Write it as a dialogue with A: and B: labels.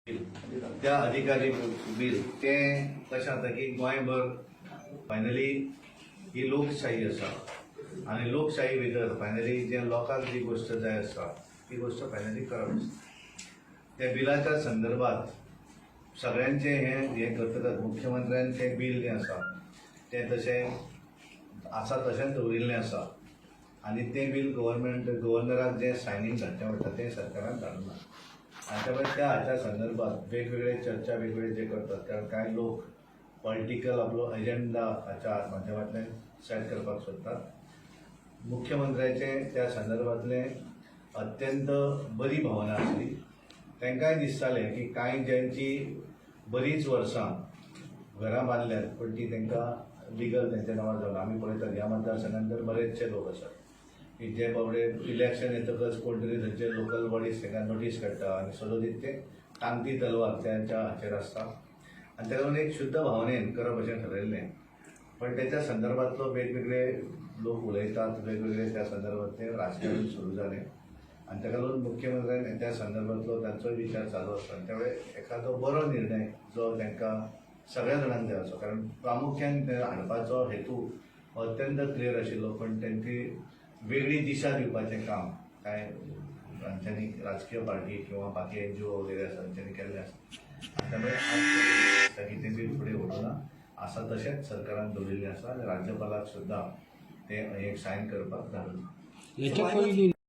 A: त्या अधिकारी बील तें कशें जाता की गोंयभर फायनली ही लोकशाही आसा आनी लोकशाही भितर फायनली जें लोकांक जी गोश्ट जाय आसा ती गोश्ट फायनली करप आसता. त्या बिलाच्या संदर्भात सगळ्यांचें हें हें करतकच मुख्यमंत्र्यान तें बील जें आसा तें तशें आसा तशेंच दवरिल्लें आसा आनी तें बील गव्हर्मेंट गव्हर्नराक जें सायनींग धाडचें पडटा तें सरकारान धाडूंक ना. आनी त्यामुळे त्या हाच्या संदर्भात वेगवेगळे चर्चा वेगवेगळे जे करतात, कारण कांय लोक पॉलिटिकल आपलो एजेंडा हाच्या माध्यमांतल्यान सेट करपाक सोदतात. मुख्यमंत्र्याचें त्या संदर्भातलें अत्यंत बरी भावना आसली. तांकांय दिसतालें की कांय ज्यांची बरीच वर्सां घरां बांदल्यात पण ती तांकां लिगल तेंच्या नांवार जावना. आमी पळयतात, ह्या मतदारसंघात तर बरेचशे लोक आसात की जे बाबडे इलेक्शन येतकच कोण तरी थंयचे लोकल बॉडीज तांकां नोटीस काडटा आनी सदोदीत ते तांगती तलवार त्यांच्या हाचेर आसता आनी ताका लागून एक शुद्ध भावनेन करप अशें ठरयल्लें. पण त्याच्या संदर्भातलो वेगवेगळे लोक उलयतात, वेगवेगळे त्या संदर्भातले राजकारण सुरू जालें आनी ताका लागून मुख्यमंत्र्यान त्या संदर्भातलो तांचोय विचार चालू आसता आनी त्यावेळे एखादो बरो निर्णय जो तांकां सगळ्या जाणांक जाय आसो, कारण प्रामुख्यान ते हाडपाचो हेतू हो अत्यंत क्लियर आशिल्लो, पण तांची वेगळी दिशा दिवपाचें काम कांय तांच्यांनी राजकीय पार्टी किंवा बाकी एनजीओ वगैरे आसा तांच्यांनी केल्लें आसा. आनी त्यामुळे आज दिसता की तें बील फुडें व्हरूंक ना, आसा तशेंच सरकारान दवरिल्लें आसा आनी राज्यपालाक सुद्दां तें एक सायन करपाक धाडून
B: याच्या पयलीं